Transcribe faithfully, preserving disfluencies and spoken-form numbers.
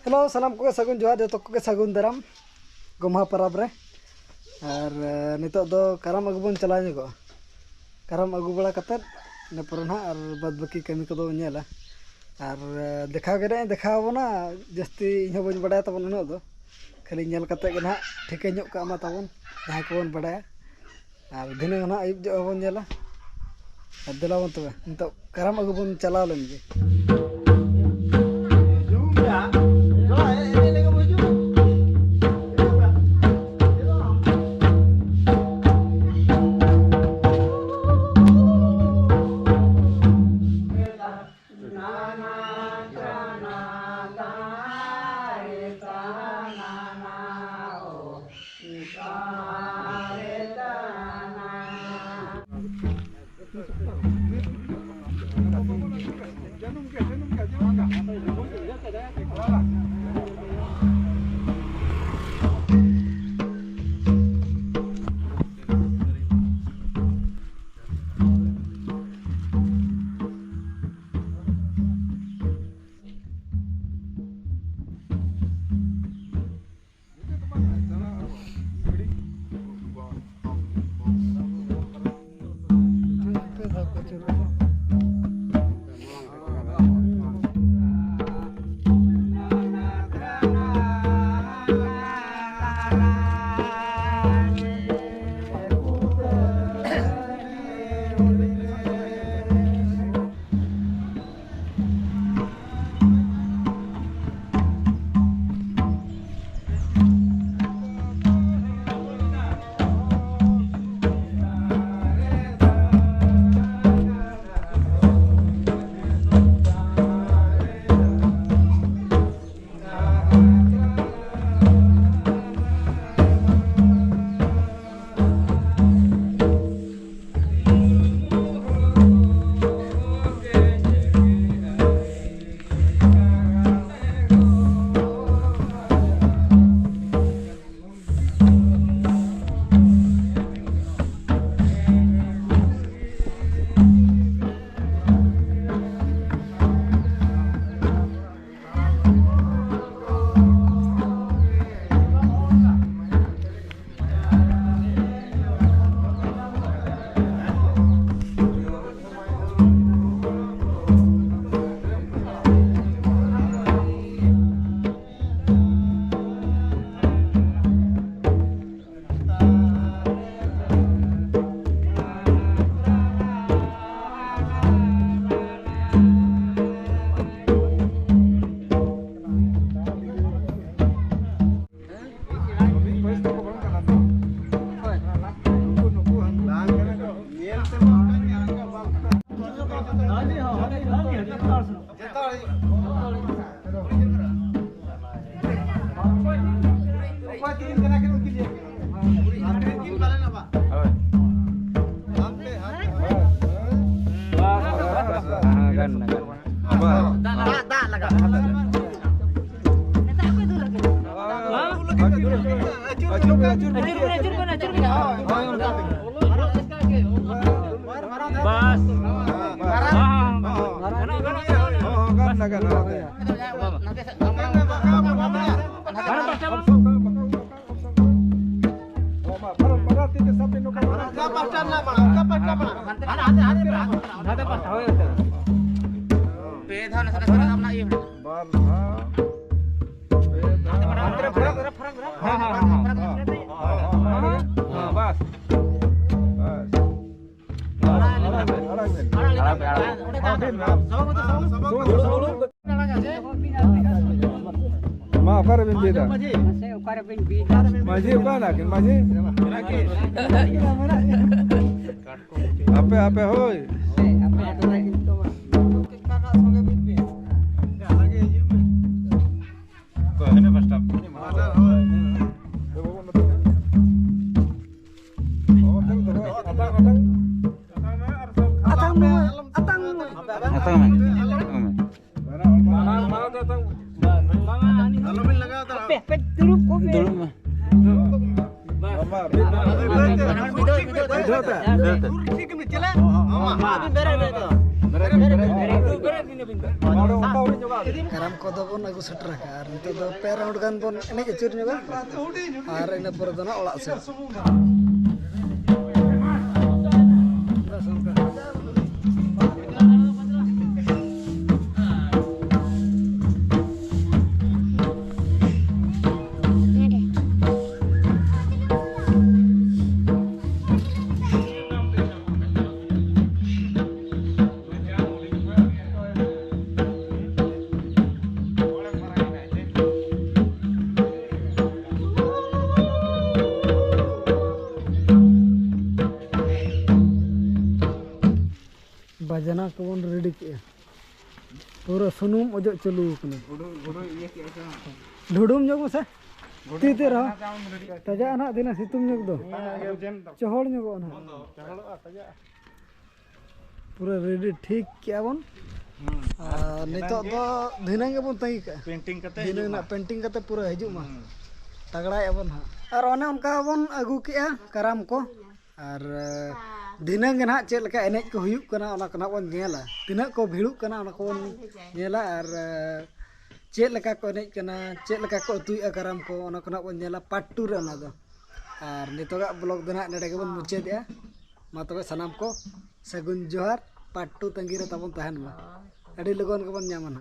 Hello, ᱥᱟᱱᱟᱢ ᱠᱚᱜᱮ ᱥᱟᱹᱜᱩᱱ ᱡᱚᱦᱟᱨ, ᱡᱚᱛᱚ ᱠᱚᱜᱮ ᱥᱟᱹᱜᱩᱱ ᱫᱟᱨᱟᱢ ᱜᱚᱢᱦᱟ ᱯᱚᱨᱚᱵᱽ ᱨᱮ᱾ ᱟᱨ ᱮ, ᱱᱤᱛᱚᱜ ᱫᱚ ᱠᱟᱨᱟᱢ ᱟᱹᱜᱩ ᱵᱚᱱ ᱪᱟᱞᱟᱣ ᱧᱚᱜᱚᱜᱼᱟ᱾ ᱠᱟᱨᱟᱢ ᱟᱹᱜᱩ ᱵᱟᱲᱟ ᱠᱟᱛᱮᱫ ᱤᱱᱟᱹ ᱯᱚᱨᱮ ᱱᱟᱦᱟᱜ ᱟᱨ ᱵᱟᱫᱽ ᱵᱟᱹᱠᱤ ᱠᱟᱹᱢᱤ ᱠᱚᱫᱚ ᱵᱚᱱ ᱧᱮᱞᱟ᱾ ᱟᱨ ᱮ, ᱫᱮᱠᱷᱟᱣ ᱜᱮ ᱱᱟᱦᱟᱜ ᱤᱧ ᱫᱮᱠᱷᱟᱣ ᱟᱵᱚᱱᱟ, ᱡᱟᱹᱥᱛᱤ ᱤᱧ ᱦᱚᱸ ᱵᱟᱹᱧ ᱵᱟᱰᱟᱭᱟ ᱛᱟᱵᱚᱱ ᱩᱱᱟᱹᱜ ᱫᱚ᱾ ᱠᱷᱟᱹᱞᱤ ᱧᱮᱞ ᱠᱟᱛᱮᱫ ᱜᱮ ᱱᱟᱦᱟᱜ ᱴᱷᱤᱠᱟᱹ ᱧᱚᱜ ᱠᱟᱜ ᱢᱟ ᱛᱟᱵᱚᱱ ᱡᱟᱦᱟᱸᱭ ᱠᱚᱵᱚᱱ ᱵᱟᱰᱟᱭᱟ᱾ ᱟᱨ ᱫᱷᱤᱱᱟᱹᱝ ᱱᱟᱦᱟᱜ ᱟᱹᱭᱩᱵ ᱡᱚᱜ ᱦᱚᱸᱵᱚᱱ ᱧᱮᱞᱟ᱾ ᱟᱨ ᱫᱮᱞᱟ ᱵᱚᱱ ᱛᱚᱵᱮ ᱱᱤᱛᱚᱜ ᱠᱟᱨᱟᱢ ᱟᱹᱜᱩ ᱵᱚᱱ ᱪᱟᱞᱟᱣ ᱞᱮᱱ ᱜᱮ᱾ ᱦᱳᱭ᱾ ᱦᱮᱸ, ᱜᱟᱱ ᱮᱱᱟ, ᱜᱟᱱ ᱮᱱᱟ᱾ ᱫᱟᱜ, ᱫᱟᱜ ᱞᱟᱜᱟᱜ ᱠᱟᱱᱟ᱾ ᱟᱹᱪᱩᱨ ᱵᱮᱱ, ᱟᱹᱪᱩᱨ ᱵᱮᱱ, ᱟᱹᱪᱩᱨ ᱵᱮᱱ᱾ ᱦᱳᱭ, ᱚᱱᱠᱟ ᱜᱮ᱾ ᱵᱟᱥ᱾ ᱦᱚᱸ, ᱦᱚᱸ, ᱦᱚᱸ᱾ ᱜᱟᱱᱚᱜ, ᱜᱟᱱᱚᱜ, ᱜᱟᱱᱚᱜ᱾ ᱦᱚᱸ, ᱦᱚᱸ, ᱜᱟᱱ ᱮᱱᱟ, ᱜᱟᱱ ᱮᱱᱟ᱾ ᱵᱟᱵᱟ᱾ ᱦᱟᱱᱟ ᱯᱟᱥᱴᱟ ᱵᱟᱝ? ᱚᱱᱟ ᱯᱟᱥᱴᱟ ᱨᱮᱱᱟᱜ ᱵᱟᱝ, ᱚᱱᱟ ᱯᱟᱥᱴᱟ ᱵᱟᱝ᱾ ᱦᱟᱱᱛᱮ, ᱦᱟᱱᱛᱮ, ᱦᱟᱱᱛᱮ, ᱦᱟᱱᱛᱮ ᱯᱟᱥᱴᱟ, ᱦᱳᱭ, ᱦᱳᱭ᱾ ᱯᱮ ᱫᱷᱟᱣ ᱱᱟᱥᱮ ᱱᱟᱥᱮ ᱨᱟᱠᱟᱵ ᱨᱮᱱᱟᱜ ᱤᱭᱟᱹ ᱢᱮᱱᱟᱜᱼᱟ᱾ ᱵᱟᱨ ᱫᱷᱟᱣ, ᱯᱮ ᱫᱷᱟᱣ᱾ ᱦᱟᱱᱛᱮ ᱯᱷᱟᱨᱟᱠ, ᱯᱷᱟᱨᱟᱠ, ᱯᱷᱟᱨᱟᱠ, ᱯᱷᱟᱨᱟᱠ᱾ ᱦᱮᱸ, ᱦᱮᱸ, ᱦᱮᱸ, ᱦᱮᱸ᱾ ᱦᱮᱸ, ᱵᱟᱥ᱾ ᱵᱟᱥ᱾ ᱟᱲᱟᱜ ᱵᱮᱱ, ᱟᱲᱟᱜ ᱵᱮᱱ᱾ ᱟᱲᱟᱜ ᱵᱮᱱ, ᱟᱲᱟᱜ ᱵᱮᱱ᱾ ᱢᱟ, ᱚᱠᱟᱨᱮ ᱵᱤᱱ ᱵᱤᱫᱟ? ᱢᱟᱥᱮ, ᱚᱠᱟᱨᱮ ᱵᱤᱱ ᱵᱤᱫᱟ? ᱢᱟᱹᱡᱷᱤ ᱚᱠᱟ ᱱᱟᱠᱤᱱ? ᱢᱟᱹᱡᱷᱤ? ᱟᱯᱮ, ᱟᱯᱮ, ᱦᱳᱭ᱾ ᱦᱮᱸ, ᱟᱯᱮ ᱟᱹᱛᱩ ᱨᱮ ᱠᱤᱱᱛᱩ ᱵᱟᱝ᱾ ᱟᱛᱟᱝ, ᱟᱛᱟᱝ᱾ ᱟᱛᱟᱝ ᱢᱮ, ᱟᱛᱟᱝ ᱢᱮ᱾ ᱟᱛᱟᱝ ᱢᱮ, ᱟᱛᱟᱝ ᱢᱮ᱾ ᱟᱞᱚᱵᱤᱱ ᱞᱟᱜᱟᱣ ᱛᱟᱲᱟᱢ᱾ ᱦᱟᱯᱮ, ᱦᱟᱯᱮ, ᱫᱩᱲᱩᱵ ᱠᱚᱜ ᱢᱮ᱾ ᱫᱩᱲᱩᱵ ᱢᱮ᱾ ᱵᱟᱵᱟ, ᱢᱤᱫ ᱫᱷᱟᱣ᱾ ᱢᱤᱫ ᱫᱷᱟᱣ ᱛᱮ᱾ ᱢᱤᱫ ᱫᱷᱟᱣ ᱛᱮ᱾ ᱥᱩᱨ ᱴᱷᱤᱠ ᱢᱮ, ᱪᱮᱞᱟ? ᱢᱟᱢᱟ, ᱟᱹᱵᱤᱱ ᱵᱮᱨᱮᱫ ᱵᱮᱱ ᱛᱚ᱾ ᱵᱮᱨᱮᱫ, ᱵᱮᱨᱮᱫ, ᱵᱮᱨᱮᱫ᱾ ᱱᱚᱰᱮ ᱚᱱᱠᱟ ᱦᱩᱭ ᱧᱚᱜᱚᱜᱼᱟ᱾ ᱠᱟᱨᱟᱢ ᱠᱚᱫᱚ ᱵᱚᱱ ᱟᱹᱜᱩ ᱥᱮᱴᱮᱨ ᱟᱠᱟᱫᱼᱟ ᱟᱨ ᱱᱤᱛᱚᱜ ᱫᱚ ᱯᱮ ᱨᱟᱣᱩᱱᱰ ᱜᱟᱱ ᱵᱚᱱ ᱮᱱᱮᱡ ᱟᱹᱪᱩᱨ ᱧᱚᱜᱟ ᱟᱨ ᱤᱱᱟᱹ ᱯᱚᱨᱮ ᱫᱚ ᱱᱟᱜ ᱚᱲᱟᱜ ᱥᱮᱫ᱾ ᱵᱮᱥ ᱚᱱᱠᱟ᱾ ᱵᱟᱡᱽᱱᱟ ᱠᱚᱵᱚᱱ ᱨᱮᱰᱤ ᱠᱮᱜᱼᱟ᱾ ᱯᱩᱨᱟᱹ ᱥᱩᱱᱩᱢ ᱚᱡᱚᱜ ᱪᱟᱹᱞᱩ ᱟᱠᱟᱱᱟ᱾ ᱰᱷᱩᱰᱩᱢ ᱧᱚᱜ ᱢᱮᱥᱮ᱾ ᱛᱤ ᱛᱮ ᱨᱮᱦᱚᱸ ᱛᱟᱡᱟᱜᱼᱟ ᱱᱟᱦᱟᱜ, ᱫᱷᱤᱱᱟᱹᱝ ᱥᱤᱛᱩᱝ ᱧᱚᱜ ᱫᱚ ᱪᱚᱦᱚᱲ ᱧᱚᱜᱚᱜᱼᱟ ᱱᱟᱦᱟᱜ᱾ ᱯᱩᱨᱟᱹ ᱨᱮᱰᱤ ᱴᱷᱤᱠ ᱠᱮᱜᱼᱟ ᱵᱚᱱ᱾ ᱟᱨ ᱱᱤᱛᱚᱜ ᱫᱚ ᱫᱷᱤᱱᱟᱹᱝ ᱜᱮᱵᱚᱱ ᱛᱟᱺᱜᱤ ᱠᱟᱜᱼᱟ᱾ ᱯᱮᱱᱴᱤᱝ ᱠᱟᱛᱮ ᱫᱷᱤᱱᱟᱹᱝ ᱦᱤᱡᱩᱜ ᱢᱟ᱾ ᱨᱮᱱᱟᱜ ᱯᱮᱱᱴᱤᱝ ᱠᱟᱛᱮ ᱯᱩᱨᱟᱹ ᱦᱤᱡᱩᱜ ᱢᱟ᱾ ᱛᱟᱜᱽᱲᱟᱭᱮᱜᱼᱟ ᱵᱚᱱ ᱦᱟᱸᱜ᱾ ᱟᱨ ᱚᱱᱮ ᱚᱱᱠᱟ ᱵᱚᱱ ᱟᱹᱜᱩ ᱠᱮᱜᱼᱟ ᱠᱟᱨᱟᱢ ᱠᱚ᱾ ᱟᱨ ᱫᱷᱤᱱᱟᱹᱝ ᱜᱮ ᱱᱟᱦᱟᱜ ᱪᱮᱫ ᱞᱮᱠᱟ ᱮᱱᱮᱡ ᱠᱚ ᱦᱩᱭᱩᱜ ᱠᱟᱱᱟ, ᱚᱱᱟ ᱠᱚ ᱱᱟᱦᱟᱜ ᱵᱚᱱ ᱧᱮᱞᱟ᱾ ᱛᱤᱱᱟᱹᱜ ᱠᱚ ᱵᱷᱤᱲᱚᱜ ᱠᱟᱱᱟ, ᱚᱱᱟ ᱠᱚᱵᱚᱱ ᱧᱮᱞᱟ᱾ ᱟᱨ ᱪᱮᱫ ᱞᱮᱠᱟ ᱠᱚ ᱮᱱᱮᱡ ᱠᱟᱱᱟ, ᱪᱮᱫ ᱞᱮᱠᱟ ᱠᱚ ᱟᱹᱛᱩᱭᱮᱫᱼᱟ ᱠᱟᱨᱟᱢ ᱠᱚ, ᱚᱱᱟ ᱠᱚ ᱱᱟᱦᱟᱜ ᱵᱚᱱ ᱧᱮᱞᱟ ᱯᱟᱨᱴ ᱴᱩ ᱨᱮ ᱚᱱᱟ ᱫᱚ᱾ ᱟᱨ ᱱᱤᱛᱚᱜᱟᱜ ᱵᱞᱚᱜ ᱫᱚ ᱱᱟᱦᱟᱜ ᱱᱚᱰᱮ ᱜᱮᱵᱚᱱ ᱢᱩᱪᱟᱹᱫᱮᱜᱼᱟ᱾ ᱢᱟ ᱛᱚᱵᱮ ᱥᱟᱱᱟᱢ ᱠᱚ ᱥᱟᱹᱜᱩᱱ ᱡᱚᱦᱟᱨ, ᱯᱟᱨᱴ ᱴᱩ ᱛᱟᱺᱜᱤ ᱨᱮ ᱛᱟᱵᱚᱱ ᱛᱟᱦᱮᱱ ᱢᱟ᱾ ᱟᱹᱰᱤ ᱞᱚᱜᱚᱱ ᱜᱮᱵᱚᱱ ᱧᱟᱢᱟ ᱱᱟᱦᱟᱜ᱾